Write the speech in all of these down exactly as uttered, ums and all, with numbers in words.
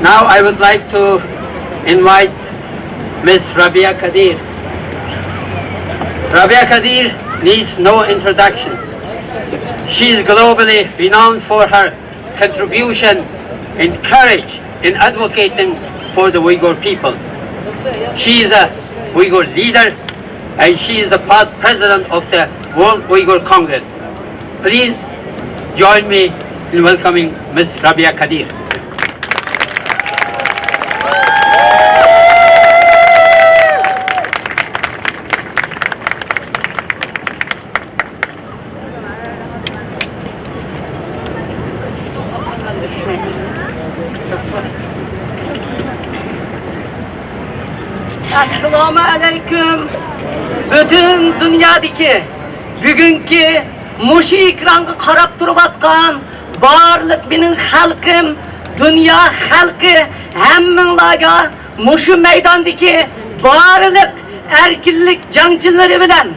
Now I would like to invite Miss Rabia Kadir. Rabia Kadir needs no introduction. She is globally renowned for her contribution and courage in advocating for the Uyghur people. She is a Uyghur leader and she is the past president of the World Uyghur Congress. Please join me in welcoming Miss Rabia Kadir. ئەسسالامۇ ئەلەيكۇم. پۈتۈن دۇنيادىكى بۈگۈنكى مۇشۇ ئېكرانغا قاراپ تۇرۇۋاتقان بارلىق مېنىڭ خەلقىم، دۇنيا خەلقى، ھەممىڭلارغا مۇشۇ مەيداندىكى بارلىق ئەركىنلىك جەڭچىلىرى بىلەن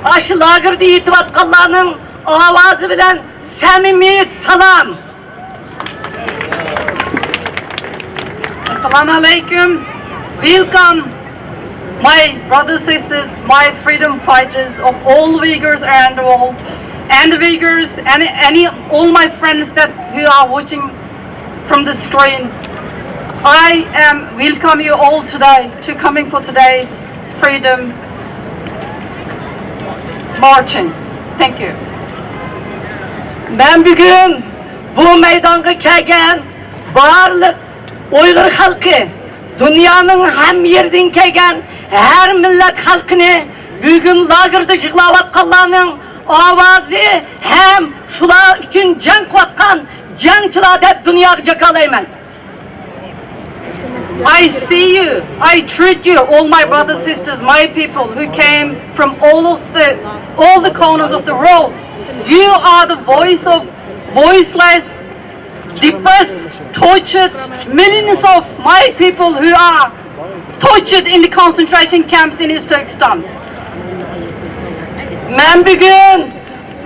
ئاشۇ لاگېردا يېتىۋاتقانلارنىڭ ئاۋازى بىلەن سەمىمىي سالام. Assalamu alaikum. Welcome, my brothers, sisters, my freedom fighters of all Uyghurs around the world, and the Uyghurs, and any, all my friends that who are watching from the screen. I am welcome you all today to coming for today's freedom marching. Thank you. مەن بۈگۈن بۇ مەيدانغا كەلگەن بارلىق ئۇيغۇر خەلقى، دۇنيانىڭ ھەممە يېرىدىن كەلگەن ھەر مىللەت خەلقىنى بۈگۈن لاگېردا يىغلاۋاتقانلارنىڭ ئاۋازى ھەم شۇلار ئۈچۈن جەڭ قىلىۋاتقان جەڭچىلەر دەپ دۇنياغا جاكارلايمەن. I see you, I treat you, all my brothers, sisters, my people who came from all of the, all the corners of the world. You are the voice of voiceless, depressed, tortured, millions of my people who are tortured in the concentration camps in East Turkestan. مەن بۈگۈن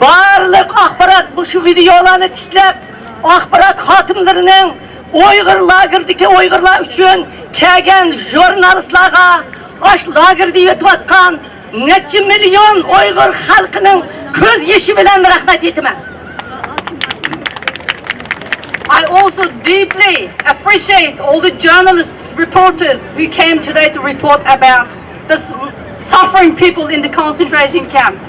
بارلىق ئاخبارات، مۇشۇ ۋىدېئولارنى تىكلەپ، ئاخبارات خادىملىرىنىڭ ئۇيغۇر لاگېرىدىكى ئۇيغۇرلار ئۈچۈن كەلگەن ژۇرنالىستلارغا، ئاش لاگېردا يېتىۋاتقان نەچچە مىليون ئۇيغۇر خەلقىنىڭ كۆز يېشى بىلەن رەھمەت ئېيتىمەن. I also deeply appreciate all the journalists, reporters who came today to report about the s- suffering people in the concentration camp.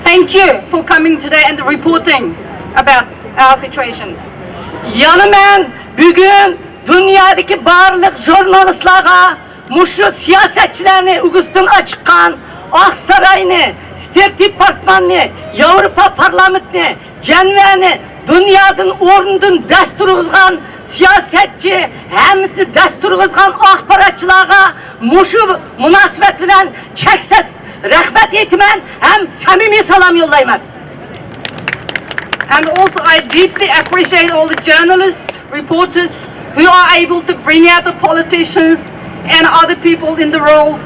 Thank you for coming today and reporting about our situation. يەنە مەن بۈگۈن دۇنيادىكى بارلىق ژۇرنالىستلارغا، مۇشۇ سىياسەتچىلەرنى ئۆگزىدىن ئاچىققان، ئاقساراينى، ستېيت دېپارتماننى، ياۋروپا پارلامېنتىنى، جەنۋەنى دۇنيادىن ئورنىدىن دەس تۇرغۇزغان سىياسەتچى، ھەممىسىنى دەس تۇرغۇزغان ئاخباراتچىلارغا مۇشۇ مۇناسىۋەت بىلەن چەكسىز رەھمەت ئېيتىمەن ھەم سەمىمىي سالام يوللايمەن. And also, I deeply appreciate all the journalists, reporters who are able to bring out the politicians and other people in the world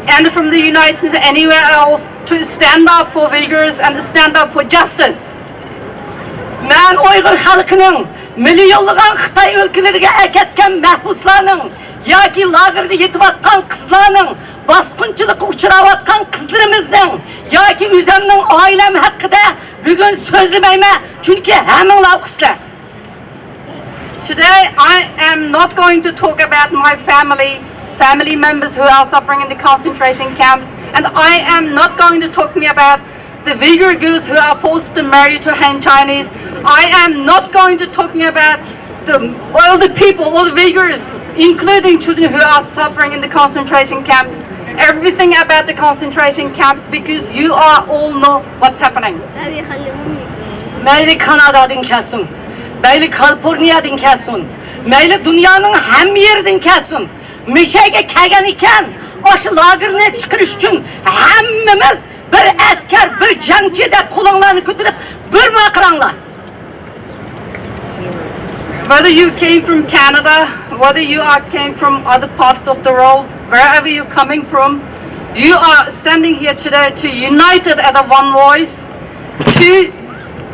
and from the United States, anywhere else, to stand up for Uyghurs and stand up for justice. مەن ئۇيغۇر خەلقىنىڭ مىليونلىغان خىتاي ئۆلكىلىرىگە ئەكەتكەن مەھبۇسلارنىڭ ياكى لاگېردا يېتىۋاتقان قىزلارنىڭ، باسقۇنچىلىققا ئۇچراۋاتقان قىزلىرىمىزنىڭ ياكى ئۆزۈمنىڭ ئائىلەم ھەققىدە بۈگۈن سۆزلىمەيمەن، چۈنكى ھەممىڭلار ئۇقىسىلەر. Today, I am not going to talk about my family, family members who are suffering in the concentration camps, and I am not going to talk me about the Uyghur girls who are forced to marry to Han Chinese. I am not going to talking about the, all the people, all the Uyghurs, including children who are suffering in the concentration camps. Everything about the concentration camps, because you are all know what's happening. مەيلى كانادادىن كەلسۇن، مەيلى كالىفورنىيەدىن كەلسۇن، مەيلى دۇنيانىڭ ھەممە يېرىدىن كەلسۇن، مۇشۇ يەرگە كەلگەن ئىكەن، ئاشۇ لاگېرنى چىقىرىش ئۈچۈن ھەممىمىز بىر ئەسكەر، بىر جەڭچى دەپ قولۇڭلارنى كۆتۈرۈپ بىر ۋارقىراڭلار. Whether you came from Canada, whether you are came from other parts of the world, wherever you're coming from, you are standing here today to united as a one voice to,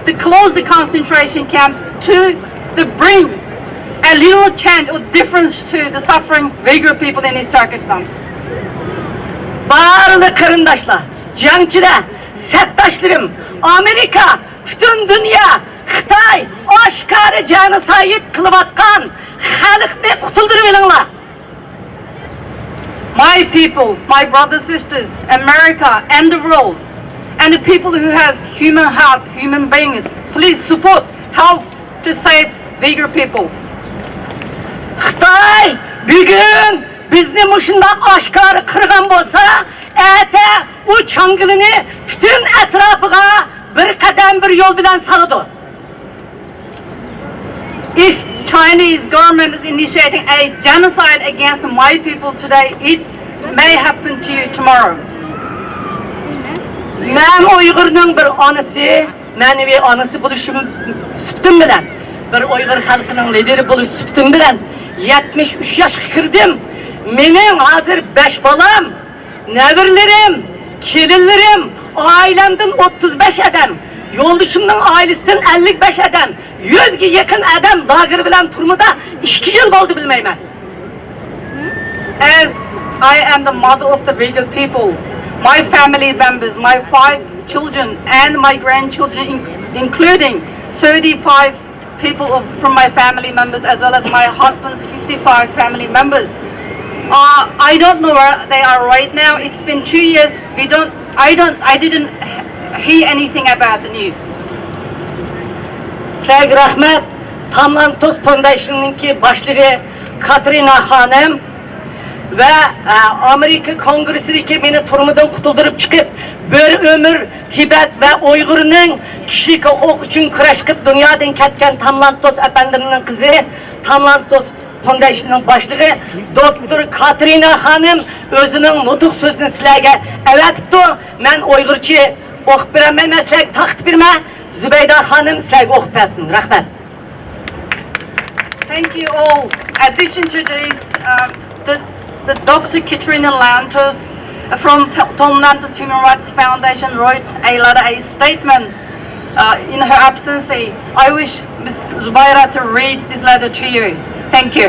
to close the concentration camps, to, to bring A little change or difference to the suffering Uyghur people in East Turkestan. بارلىق قېرىنداشلار، جەڭچىلەر، سەپداشلىرىم، ئامېرىكا، پۈتۈن دۇنيا، خىتاي ئاشكارا جېنوسايد قىلىۋاتقان خەلقنى قۇتۇلدۇرۇۋېلىڭلار. My people, my brothers, sisters, America and the world, and the people who has human heart, human beings, please support, help to save Uyghur people. خىتاي بۈگۈن بىزنى مۇشۇنداق ئاشكارا قىرغان بولسا، ئەتە ئۇ چاڭگىلىنى پۈتۈن ئەتراپىغا بىر قەدەم بىر يول بىلەن سالىدۇ. If Chinese government is initiating a genocide against my people today, it may happen to you tomorrow. مەن ئۇيغۇرنىڭ بىر ئانىسى، مەنىۋى ئانىسى بولۇشۇم سۈپىتىم بىلەن، بىر ئۇيغۇر خەلقىنىڭ لىدىرى بولۇش سۈپىتىم بىلەن يەتمىش ئۈچ ياشقا كىردىم. مېنىڭ ھازىر بەش بالام، نەۋرىلىرىم، كېلىنلىرىم، ئائىلەمدىن ئوتتۇز بەش ئادەم، يولدىشىمنىڭ ئائىلىسىدىن ئەللىك بەش ئادەم، يۈزگە يېقىن ئادەم لاگېر بىلەن تۈرمىدە ئىككى يىل بولدى بىلمەيمەن. As I am the mother of the Uyghur people, my family members, my five children and my grandchildren, in- including thirty-five people of, from my family members as well as my husband's fifty-five family members. Uh, I don't know where they are right now. It's been two years. We don't, I don't, I didn't hear anything about the news. سىلەرگە رەھمەت. تاملانتوس فوندېيشننىڭكى باشلىقى كاترىنا خانىم ۋە، ئە، ئامېرىكا كونگرېسسىدىكى مېنى تۈرمىدىن قۇتۇلدۇرۇپ چىقىپ، بىر ئۆمۈر تىبەت ۋە ئۇيغۇرنىڭ كىشىلىك ھوقۇق ئۈچۈن كۈرەش قىلىپ دۇنيادىن كەتكەن تاملانتوس ئەپەندىمنىڭ قىزى، تاملانتوس فوندېيشننىڭ باشلىقى دوكتور كاترىنا خانىم ئۆزىنىڭ نۇتۇق سۆزىنى سىلەرگە ئەۋەتىپتۇ. مەن ئۇيغۇرچە ئوقۇپ بېرەلمەيمەن، سىلەرگە تارقىتىپ بېرىمەن. زۇبەيدە خانىم سىلەرگە ئوقۇپ بەرسۇن. رەھمەت. Thank you all. Addition to this, uh, the, the Doctor Katrina Lantos, uh, from T- Tom Lantos Human Rights Foundation wrote a letter, a statement, uh, in her absence. I wish Miss Zubaira to read this letter to you. Thank you.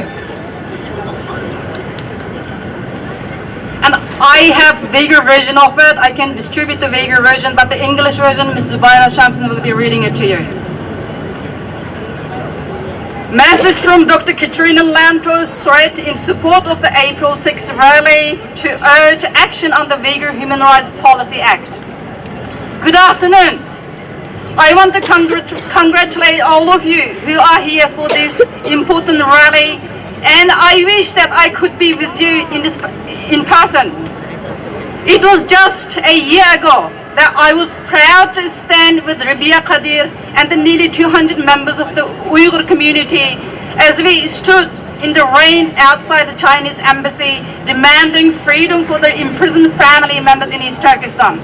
And I have Uyghur version of it. I can distribute the Uyghur version, but the English version, Miss Zubaira Shamsin will be reading it to you. Message from Doctor Katrina Lantos, threat in support of the April sixth rally to urge action on the Uyghur Human Rights Policy Act. Good afternoon. I want to congrat- congratulate all of you who are here for this important rally, and I wish that I could be with you in this in person. It was just a year ago that I was proud to stand with Rabia Qadir and the nearly two hundred members of the Uyghur community as we stood in the rain outside the Chinese embassy demanding freedom for the imprisoned family members in East Turkestan.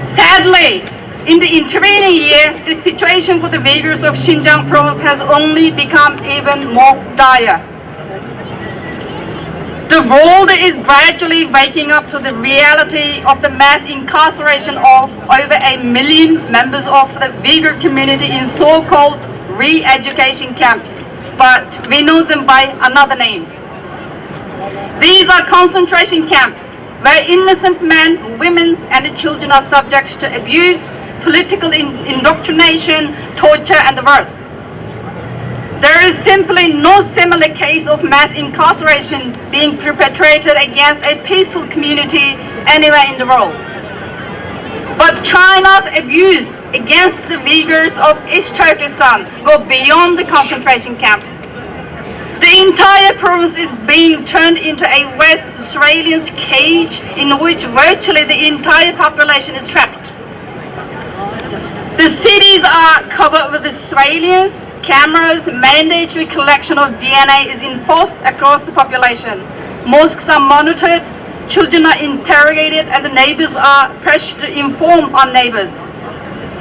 Sadly, in the intervening year, the situation for the Uyghurs of Xinjiang province has only become even more dire. The world is gradually waking up to the reality of the mass incarceration of over a million members of the Uyghur community in so-called re-education camps, but we know them by another name. These are concentration camps where innocent men, women, and children are subject to abuse, political in- indoctrination, torture, and worse. There is simply no similar case of mass incarceration being perpetrated against a peaceful community anywhere in the world. But China's abuse against the Uyghurs of East Turkestan go beyond the concentration camps. The entire province is being turned into a West Australian's cage in which virtually the entire population is trapped. The cities are covered with surveillance cameras, mandatory collection of D N A is enforced across the population. Mosques are monitored, children are interrogated, and the neighbors are pressured to inform on neighbors.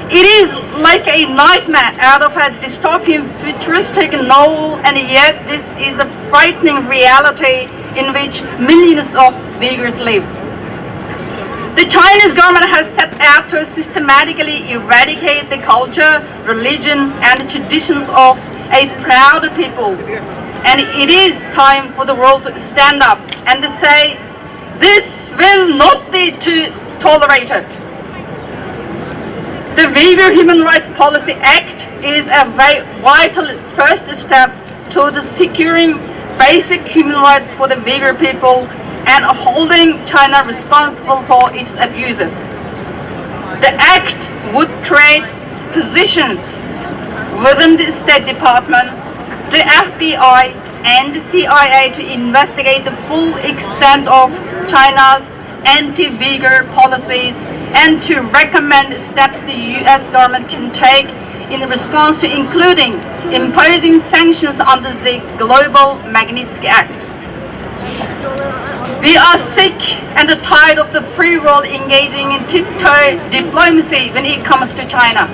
It is like a nightmare out of a dystopian futuristic novel, and yet this is the frightening reality in which millions of Uyghurs live. The Chinese government has set out to systematically eradicate the culture, religion, and the traditions of a proud people, and it is time for the world to stand up and to say, "This will not be to tolerated." The Uyghur Human Rights Policy Act is a vi- vital first step to the securing basic human rights for the Uyghur people and holding China responsible for its abuses. The act would create positions within the State Department, the F B I, and the C I A to investigate the full extent of China's anti-Uyghur policies and to recommend steps the U S government can take in response to, including imposing sanctions under the Global Magnitsky Act. We are sick and tired of the free world engaging in tiptoe diplomacy when it comes to China.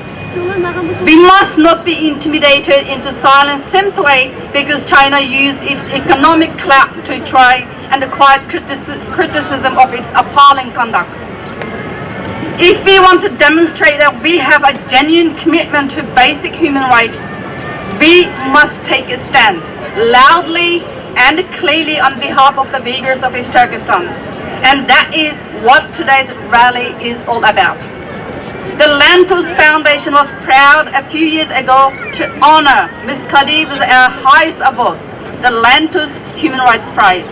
We must not be intimidated into silence simply because China used its economic clout to try and quiet critici- criticism of its appalling conduct. If we want to demonstrate that we have a genuine commitment to basic human rights, we must take a stand loudly and clearly on behalf of the Uyghurs of East Turkestan. And that is what today's rally is all about. The Lantos Foundation was proud a few years ago to honor Miss Kadyrova with our highest award, the Lantos Human Rights Prize.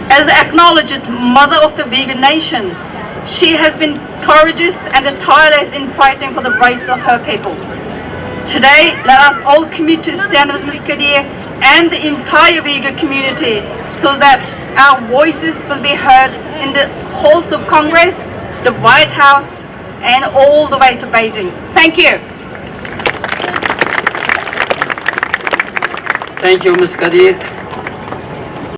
As the acknowledged mother of the Uyghur nation, she has been courageous and tireless in fighting for the rights of her people. Today, let us all commit to stand with Miss Kadyrova and the entire Uyghur community so that our voices will be heard in the halls of Congress, the White House, and all the way to Beijing. Thank you. Thank you, Miss Kadir.